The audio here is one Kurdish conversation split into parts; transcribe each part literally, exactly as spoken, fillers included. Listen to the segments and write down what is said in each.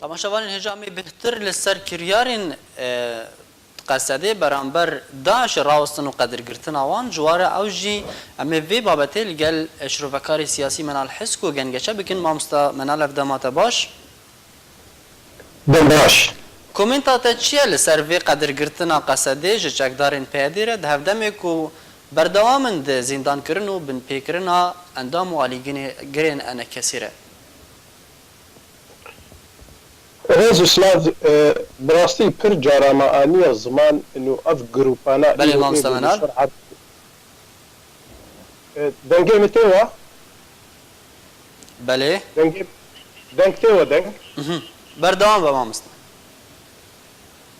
Temaşevanên hêja, em ê bêhtir li ser kiryarên, e, Qesedê beramber DAIŞê rawestin û qedirgirtina wan, ji ware ew jî em ê vê babetê li gel, e, şirovekarê siyasî Menal Hisko gengeşe bikin. Mamosta Menal, ev dema te baş. Dem baş. Komenta te çi ye li ser vê qedirgirtina Qesedê ji çekdarên P Y D'ê re, di hevdemê ku berdewam in di zîndankirin û binpêkirina endam û alîgirên E N K'ê re? Rêz û silav, e, bi rastî pir cara me aniye ziman û ev grûpana Belê, îro mamoste ê Menal. Ser erd-, e, dengê min tê we? Belê. Dengê, deng tê we deng? Mhm. Berdewam be, mamoste.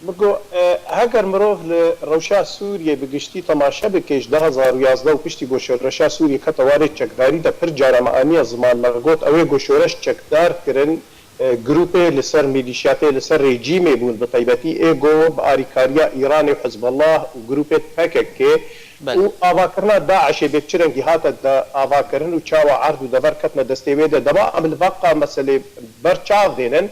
Min got, e, heger mirov li rewşa Sûriyê bi giştî temaşe bike, ji du hezar û yazdeh û piştî ku şoreşa Sûriyê kete warê çekdarî de pir cara me aniye ziman, me got, ew ê ku şoreş çekdar kirin, e, grûpê li ser mîlîşyatê, li ser rejîmê bûn, bi taybetî ê ku bi arîkariya Îranê û Hizbullah û grûpê P K K Belê. Û avakirina DAIŞê bê çi rengî hate de avakirin û çawa erd û dever ketine destê wê de, dema em li vaqta meselê ber çav dênin,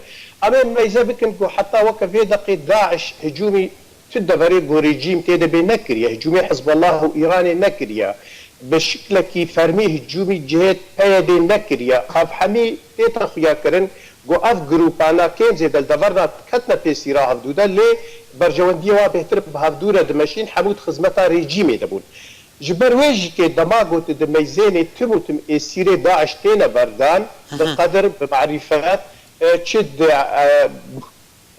em ê meyze bikin ku heta weke vê deqê DAIŞ hicûmî tu deverê ku rejîm tê de bê nekiriye, hicûmê Hizbullah û Îranê nekiriye, bi şiklekî fermî hicûmî cihê P Y D'ê nekiriye. Ev hemî tête xuyakirin ku ev grûpana kêm zêde li deverna ketine pêsîra hevdû de, lê berjewendiyê wa bêhtir bi hevdû re dimeşîn, hemû di xizmeta rejîmê de bûn. Ji ber wê jî kê dema ku tu dimeyzênê tim û tim êsîrê DAIŞ têne berdan, Hı hı. Bi qedir, bi marîfet, e, çi di, e,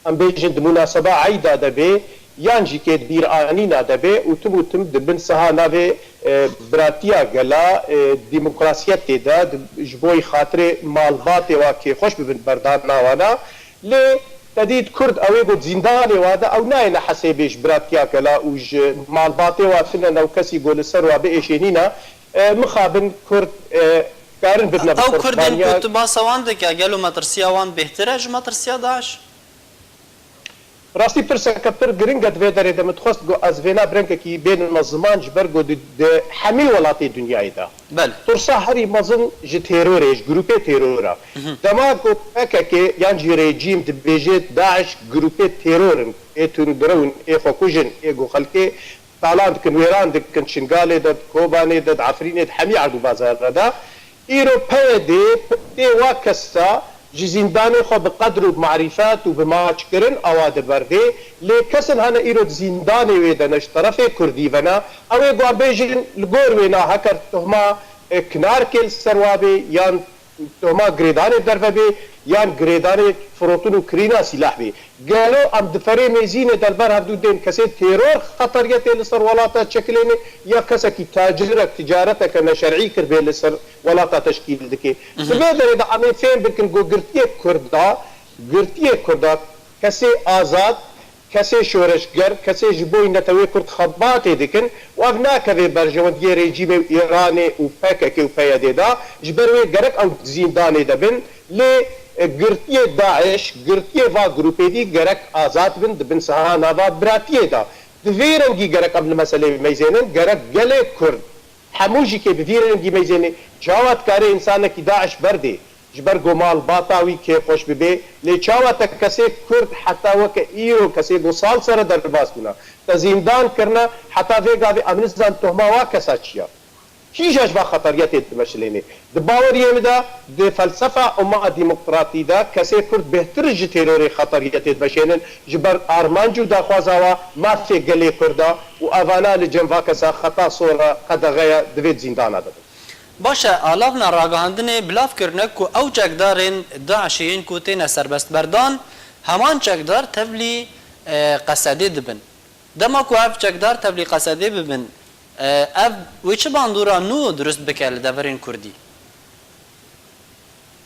em bêjin di munaseba eyda de bê, yan jî kê di bîranîna de bê û tim û tim di bin siha navê, e, biratiya gela, e, demokrasiyetê de, di, ji bo xatirê malbatê wa kêxweş bibin berdana wana. Lê te dît Kurd ew ê ku di zîndanê wa de ew nayêne hesêbê ji biratiya gela û ji malbatê wa tune ne û kesî ku li ser wa biêşê nîne, e, mixabin Kurd, e, karin bidine bi Ew Kurdên qurbaniya. Ku tu basa wan dike, gelo metirsiya wan bêhtir e ji metirsiya DAIŞ? Rastî pirseke pir giring e di vê derê de. Min dixwest ku ez vêna bi rengekî bênime ziman, ji ber ku di, di hemî welatê dinyayê de Belê. Tirsa herî mezin ji terorê, ji grûpê teror e. Mhm. Dema ku P K K yan jî rejîm dibêje DAIŞ grûpê teror in, ê tundrew in, ê xwekujin, ê ku xelkê talan dikin, wêran dikin, Şingalê de, di Kobanê de, di Efrînê de, hemî erd û bazara de. Îro P Y D tê wa kesa ji zîndanê xwe bi qedr û bi marîfet û bi maçkirin awa diberdê, lê kesên hene îro di zîndanê wê de ne, ji terefê Kurdî ve ne, ew ê ku em bêjin li gor wê ne, heker tuhma, e, kinarkê li ser wa bê, yan tuhma girêdanê derve bê, yan girêdanê firotin û kirîna sîlah bê. Gelo em di ferê mêzînê de li ber hevdû dên kesê teror xeteriyetê li ser welata çekilênê, ya kesekî tacirek, ticareteke neşerî kiribê li ser welata teşkîl dike? Mhm. Di vê derê de em ê fêm bikin ku girtiyê Kurda, girtiyê Kurda kesê azad, kesê şoreşger, kesê ji bo netewê Kurd xebatê dikin û ev nakeve berjewendiyê rejîmê û Îranê û P K K û P Y D de, ji ber wê gerek ew di zîndanê de bin, lê, e, girtiyê DAIŞ, girtiyê va grûpê dî gerek azad bin, di bin siha nava biratiyê de. Di vê rengî gerek em li meselê meyzênin, gerek gelê Kurd hemû jî kê bi vî rengî meyzênê, çawa dikare însanekî DAIŞ berdê, ji ber ku malbata wî kêfxweş bibe, lê çawa te kesê Kurd heta weke îro, kesê ku sal sere derbas bûne, te zîndan kirine, heta vê gavê em nizan tuhma wa kesa çi ya? Kîja ji va xeteriyetê dimeşilênê? Di baweriyê min de, di felsefa umma demokratî de kesê Kurd bêhtir ji terorê xeteriyetê dimeşênin, ji ber armanc û daxwaza wa mafê gelê Kurd e û evana li cem va kesa xeta sor e, qedexe ye, divê di zîndana de bin. Baş e, alavna ragihandinê bilav kirine ku ew çekdarên DAIŞê yên ku têne serbestberdan, heman çekdar tevlî, e, Qesedê dibin. Dema ku ev çekdar tevlî Qesedê bibin, e, ev wê çi bandora nû dirust bike li deverên Kurdî?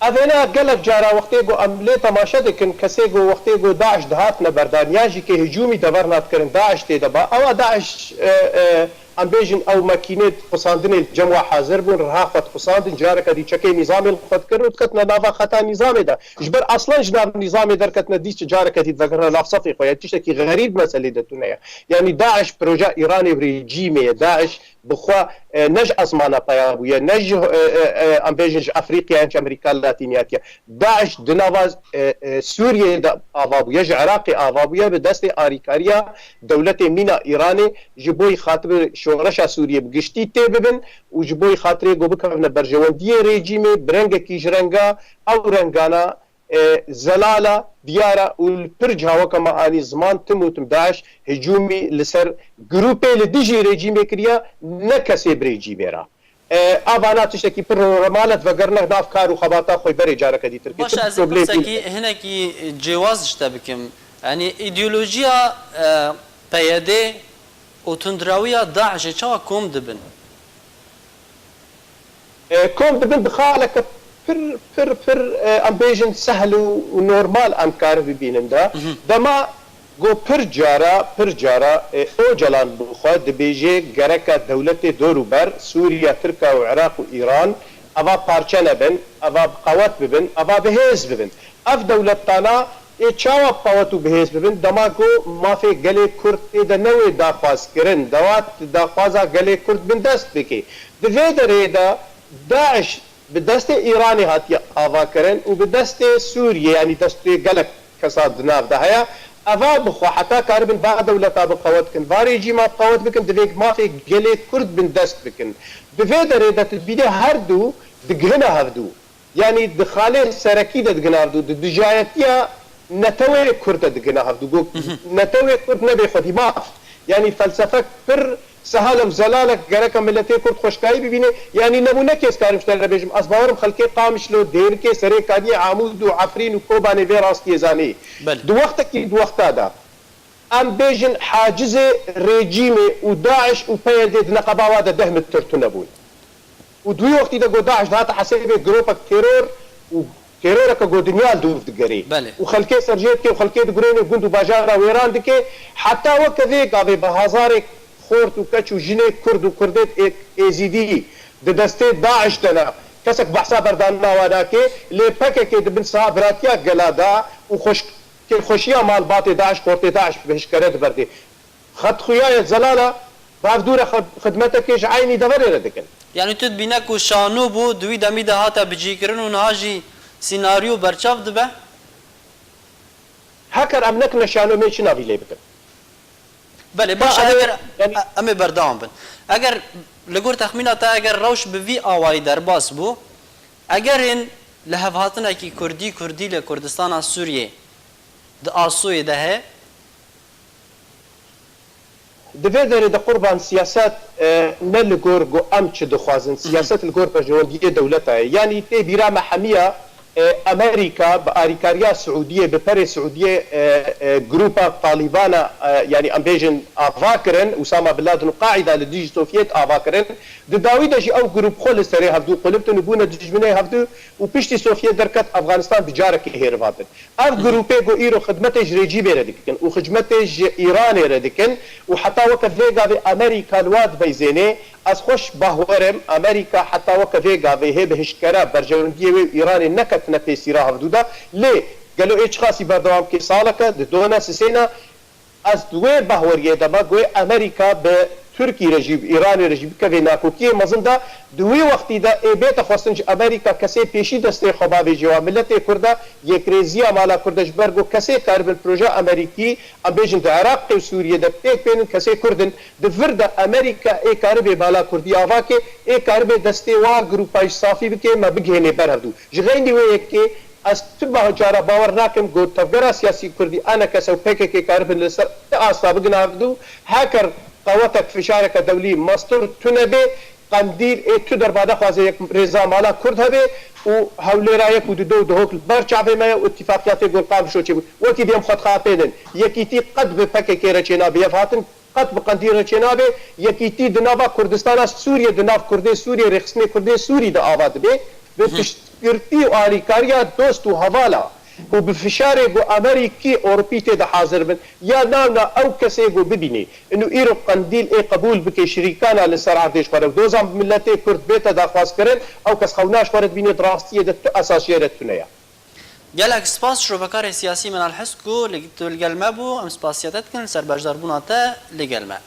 Ev hêna gelek cara wextê ku em lê temaşe dikin, kesê ku wextê ku DAIŞ dihatine berdan, yan jî kê hicûmî dever nadikirin, DAIŞ tê de ba. Ewa DAIŞ, e, e, em bêjin ew makînê xusandinê li cem wa hazir bûn, riha xwe dixusandin, careke dî çekê nîzamê li xwe dikirin û diketine nava xeta nîzamê de. Ji ber aslan ji nav nîzamê derketine, dîs careke dî vegirine nav sefê xwe. Ya tiştekî xerîb meselê de tune ye. Yanî DAIŞ proja Îranê û rejîmê ye. DAIŞ bi xwe, e, ne ji esmana peya bûye, ne ji, e, e, e, em bêjin ji Efrîqya yan ji Amerîka Latînî hatiye. DAIŞ di nava, e, e, Sûriyeyê de ava bûye, ji Iraqê ava bûye, bi destê arîkariya dewletê mîna Îranê ji bo xatirê şoreşa Sûriyê bi giştî tê bibin û ji bo xatirê ku bikevine berjewendiyê rejîmê bi rengekî ji renga ew rengana e, zelal e, diyar e û li pir ciha weke me anî ziman tim û tim DAIŞ hicûmî li ser grûpê li dijî rejîmê kiriye, ne kesê bi rejîmê re. E, a vana tiştekî pir normal e, divegerine nav kar û xebata xwe berê careke dîtirkê. Baş e, ez ê pirsekî hinekî cêwaz ji te bikim. Yanî îdeolojiya, e, P Y D û tundrawiya DAIŞê çawa kom dibin? E, kom dibin bi xaleke pir, pir, pir, e, em bêjin sehl û, û normal em karin bibînin de. Dema ku pir cara, pir cara, e, Ocalan bi xwe dibêje gereke dewletê dor û ber, Sûriye, Tirka û Iraq û Îran, eva parçe nebin, eva bi qewet bibin, eva bi hêz bibin. Ev dewletana ê çawa bi qewet û bi hêz bibin, dema ku mafê gelê Kurd tê de newê daxwazkirin, dewat daxwaza gelê Kurd bindest bike. Di vê derê de DAIŞ bi destê Îranê hatiye avakirin û bi destê Sûriyê, yanî destê gelek kesa di nav de heye. Eva bi xwe heta karibin va dewleta bi qewet bikin, va rejîma bi qewet bikin, divê mafê gelê Kurd bindest bikin. Di vê derê de tu dibînî her du digihine hevdu. Yanî di xalê serekî de digihine hevdu, di dijayetiya netewê Kurd de digihine hevdu. Got, netewê Kurd nebê xwedî maf. Yanî felsefek pir sehal e û zelal e, gereke miletê Kurd xweşkayî bibîne. Yanî nemûnekê ez karim ji te re bêjim. Ez bawerim xelkê Qamişlo, Dêrikê, Serêkaniyê, Amûd û Efrîn û Kobanê vê rastiyê zanî. Belê. Di wextekî, di wexta de, em bêjin hacizê rejîmê û DAIŞ û P Y D di neqeba wa de deh metr tune bûn. Û di wî wextî de ku DAIŞ dihate hesêbê giropek teror û teroreke ku dinya li dûv digerê. Belê. Û xelkê serjê dike û xelkê digurêne gund û bajara wêran dike. Heta weke vê gavê bi hezarek xort û keç û jinê Kurd û Kurdêt ê-, Êzîdî di destê DAIŞ de ne. Kesek behsa berdana wan nake. Lê P K K di bin siha biratiya gela de û xweş-, kêfxweşiya malbatê DAIŞ, xortê DAIŞ bi hişkere diberdê. Xet xuya ye zelal e, bi hevdû re xid-, xidmetekê ji eynî deverê re dikin. Yanî tu dibîne ku şano bû, di wî demî de hate bicihkirin û niha jî sînaryo berçav dibe? Heker em nekine şano, em ê çi navî lê bikin? Belê, baş e, eger, yanî, e, em ê berdewam bin. Eger li gor texmîna te, eger rewş bi vî awayî derbas bû, eger hên lihevhatinekî Kurdî, Kurdî li Kurdistana Sûriyê di asoyê de heye? Di vê derê de qurban siyaset, e, ne li gor ku em çi dixwazin, siyaset li gor berjewendiyê dewleta ye. Yanî tê bîra me hemiya, e, Amerîka bi arîkariya Siûdiyê, bi perê Siûdiyê, e, e, grûpa Talîbana, e, yanî em bêjin ava kirin, Usama bin Laden û Qaîda li dijî Sovyet ava kirin. Di dawî de jî ew grûp xwe li serê hevdû qulip din û bûne dijminê hevdû û piştî Sovyet derket Afganistan bi carekê hêriva bin. Ev grûpê ku îro xidmetê ji rejîmê re dikin û xidmetê ji Îranê re dikin û heta weke vê gavê Amerîka li wa dibeyzêne, ez xweş bahwer im, Amerîka heta weke vê gavê hê bi hişkere berjewendiyê wê û Îranê neketine pêsîra hevdû de, lê gelo ê çiqasî berdewam bike, saleke, di done, sisêna, ez di wê bahweriyê de me, ku Amerîka bi Tirkî re jî, bi Îranê re jî bikeve nakokiyê mezin de, di wî wextî de ê bête xwestin ji Amerîka kesê pêşî destê xwe bavêje wa miletê Kurd e, yekrêziya mala Kurd e, ji ber ku kesê karibin projeya Amerîkî, em bêjin di Iraqê û Sûriyê de pêk bênin, kesê Kurd in. Di vir de Amerîka ê karibê mala Kurdî ava ke, ê karibê destê wa grûpa jî safî bike, me bigihênê ber hevdû. Ji xeynî wê yekê, ez tu ba-, cara bawer nakim ku tevgera siyasî Kurdî, A N K S û P K K karibin li ser ti asta bigin hevdû. Heker qewetek, fişareke dewlî mestir tune bê, Qendîl ê tu derba nexwaze yek rêza mala Kurd hebe û Hewlêra yek û dido û Duhok li ber çavê me ye û îtîfaqiyatê gor Qamişlo çêbû. Wekî dî em xwe dixapênin. Yekîtî qet bi P K K re çênabe. Yevhatin qet bi Qendîl re çênabe. Yekîtî di nava Kurdistana Sûriyê, di nav Kurdê Sûriyê, rêxistinê Kurdê Sûrî de ava dibe. Bi piştgirtî û alîkariya dost û hevala û bi fişarê ku Amerîkî, Ewropî tê de hazir bin, ya navna ew kesê ku bibînî. Ino îro Qendîl ê qebûl bike şirîkana li ser erdê ji xwe re û doza miletê Kurd bête daxwazkirin, ew kes xewna ji xwe re dibîne di rastiyê de tu esas jê re tune ye. Gelek spas, şrovekarê siyasî Minal Hisk ku li, tu li gel me bû, em spasiya te dikin li ser beşdarbûna te li gel me.